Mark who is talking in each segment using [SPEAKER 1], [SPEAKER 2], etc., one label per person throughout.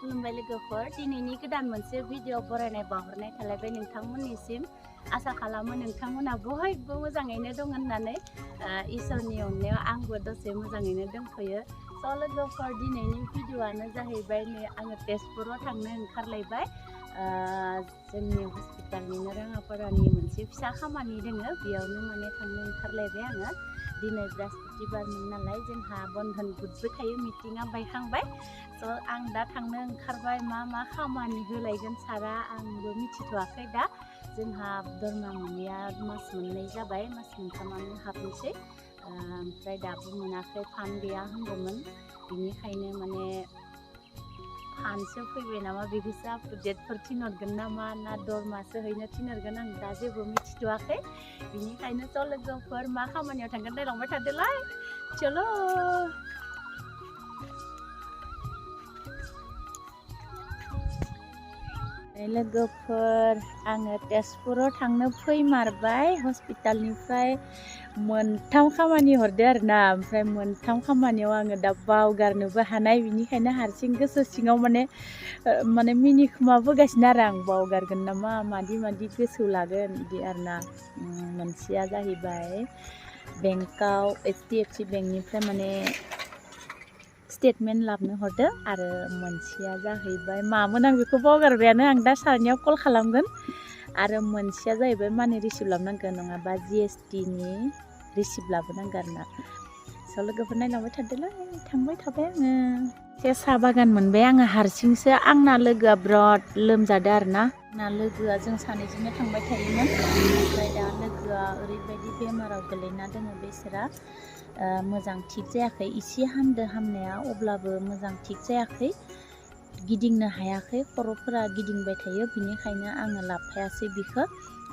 [SPEAKER 1] खुलुमबाय लोगोफोर दिनैनि गोदान मोनसे भिडिअ बरायनाय बावहरनाय थालायबाय नोंथांमोननिसिम आसा खालामो नोंथांमोना बयबो मोजाङैनो दं होननानै इसोरनि अननायाव आंबो दसे मोजाङैनो दंथ'यो स' लोगोफोर दिनैनि भिडिअआनो जाहैबाय नै आङो तेजपुराव थांनो ओंखारलायबाय जोंनि हस्पिटालनिनो राङापारानि मोनसे फिसा खामानि दोङो बेयावनो माने थांनो ओंखारलायबाय आङो दिनै बृहस्पतिबारमोन नालाय जोंहा बन्धन बुधबो थायो मिटिंआ बायखांबाय स' आं दा थांनो ओंखारबाय मा खामानि होलायगोन सारा आंबो मिथिथ'वाखै दा जोंहा दरमा मोनैया मास मोननै जाबाय मास मोनथामानो हाबनोसै ओमफ्राय दाबो मोनाखै फान्ड गैया होनदोंमोन बिनिखायनो माने फान्डसो फैबाय नामा बेखौसो आप टु डेटफोर थिनहरगोन नामा ना दरमासो हैनो थिनहरगोन आं दा जेबो मिथिथ'वाखै बिनिखायनो स' लोगोफोर मा खामानियाव थांगोन नायलांबाय थादोलाय चलो लोगोफोर आङो तेजपुराव थांनो फैमारबाय हस्पिटालनिफ्राय मोनथाम खामानि हरदो आरोना ओमफ्राय मोनथाम खामानियाव आङो दा बावगारनोबो हानाय बिनिखायनो हारसिं गोसो सिङाव माने मिनि खोमाबोगासिनो आरो आं बावगारगोन नामा मादि गोसोआव लागोन बिदि आरोना मोनसेया जाहैबाय बेंकआव HDFC बेंकनिफ्राय माने स्टेटमेन्ट लाबनो हरदो आरो मोनसेया जाहैबाय मामोन आं बेखौ बावगारबायानो आं दा सारनियाव कल खालामगोन आरो मोनसेया जाहैबाय मानि रिसिप्ट लाबोनांगोन नङाबा GST नि रिसिप्ट लाबोनांगोन आरोना स' लोगोफोर नायलांबाय थादोलाय थांबाय थाबाय आङो एसे साहा बागान मोनबाय आङो हारसिंसो आंना लोगोआ बिराद लोमजादो आरोना आंना लोगोआ जों सानैजोंनो थांबाय थायोमोन ओमफ्राय दा लोगोआ ओरैबायदि बेमाराव गोलैना दोङो बेसोरा मोजां थिग जायाखै एसे हामदो हामनाया अब्लाबो मोजां थिग जायाखै गिदिंनो हायाखै खर'फोरा गिदिंबाय थायो बिनिखायनो आङो लाबोफायासै बिखौ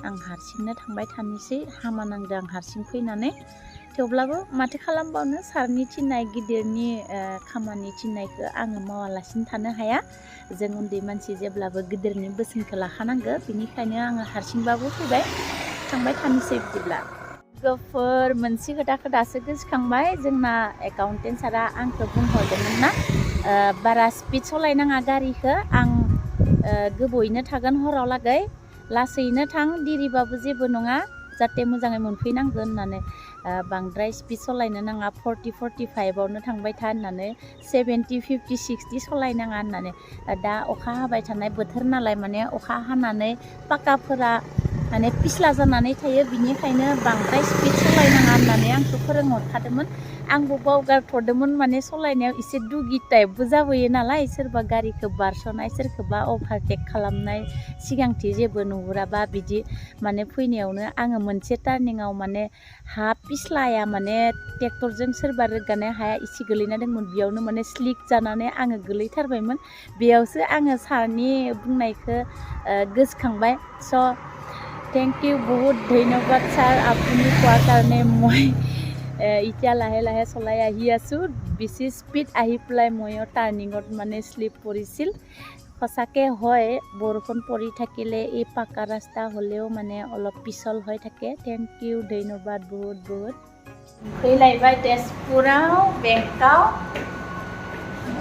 [SPEAKER 1] आं हारसिंनो थांबाय थानोसै हामा नांदों आं हारसिं फैनानै थेवब्लाबो माथो खालामबावनो सारनि थिननाय गिदिरनि खामानि थिननायखौ आङो मावालासिनो थानो हाया जों उन्दै मानसि जेब्लाबो गिदिरनि बोसोनखौ लाखानांगौ बिनिखायनो आङो हारसिंबाबो फैबाय थांबाय थानोसै बिदिब्ला लोगोफोर मोनसे खोथाखौ दासो गोसोखांबाय जोंना एकाउन्टेन्ट सारा आंखौ बुंहरदोंमोन ना बारा स्पिड सालायनाङा गारिखौ आं गोबावैनो थागोन हराव लागै लासैनो थां दिरिबाबो जेबो नङा जाहाथे मोजाङै मोनफैनांगोन होननानै बांद्राय स्पिड सालायनो नाङा 40-45आवनो थांबाय था होननानै 70-50-60 सालायनाङा होननानै दा अखा हाबाय थानाय बोथोर नालाय माने अखा हानानै पाकाफोरा माने फिस्ला जानानै थायो बिनिखायनो बांद्राय स्पिड सालायनाङा होननानै आंखौ फोरोंहरखादोंमोन आंबो बावगारथ'दोंमोन माने सालायनायाव एसे दुगि टाइपबो जाबोयो नालाय सोरबा गारिखौ बारस'नाय सोरखौबा अभारटेक खालामनाय सिगांथि जेबो नुहुराबा बिदि माने फैनायावनो आङो मोनसे टार्निंआव माने हा फिस्लाया माने ट्रेक्टरजों सोरबा रोगानाय हाया एसे गोलैना दंमोन बेयावनो माने स्लिक जानानै आङो गोलैथारबायमोन बेयावसो आङो सारनि बुंनायखौ गोसोखांबाय स' थेंक इउ बहुत धन्यवाद ছাৰ আপুনি কোৱাৰ কাৰণে মই এতিয়া লাহে লাহে চলাই আহি আছোঁ বেছি স্পীড আহি পেলাই ময়ো টাৰ্ণিঙত মানে শ্লিপ পৰিছিল সঁচাকৈ হয় বৰষুণ পৰি থাকিলে এই পাকা ৰাস্তা হ'লেও মানে অলপ পিছল হৈ থাকে थेंक इउ धन्यवाद बहुत फैलायबाय तेजपुराव बेंकआव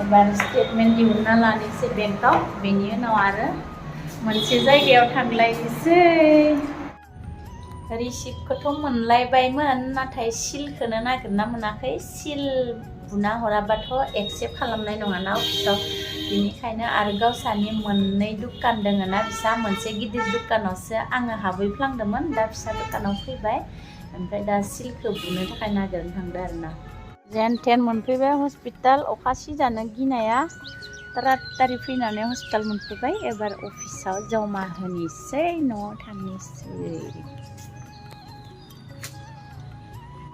[SPEAKER 1] एबार स्टेटमेन्ट दिहुनना लानोसै बेंकआव बेनि उनाव आरो मोनसे जायगायाव थांलायनोसै रिसिप्टखौथ' मोनलायबायमोन नाथाय सिलखौनो नागिरना मोनाखै सिल बुना हराबाथ' एक्सेप्ट खालामनाय नङाना अफिसाव बिनिखायनो आरो गावसानि मोननै दुखान दोङो ना फिसा मोनसे गिदिर दुखानावसो आङो हाबहैफ्लांदोंमोन दा फिसा दुखानाव फैबाय ओमफ्राय दा सिलखौ बुनो थाखाय नागिरनो थांदो आरोना जेन थेन मोनफैबाय हस्पिटाल अखा सिजानो गिनाया तारातारि फैनानै हस्पिटाल मोनफैबाय एबार अफिसाव जमा होनोसै न'आव थांनोसै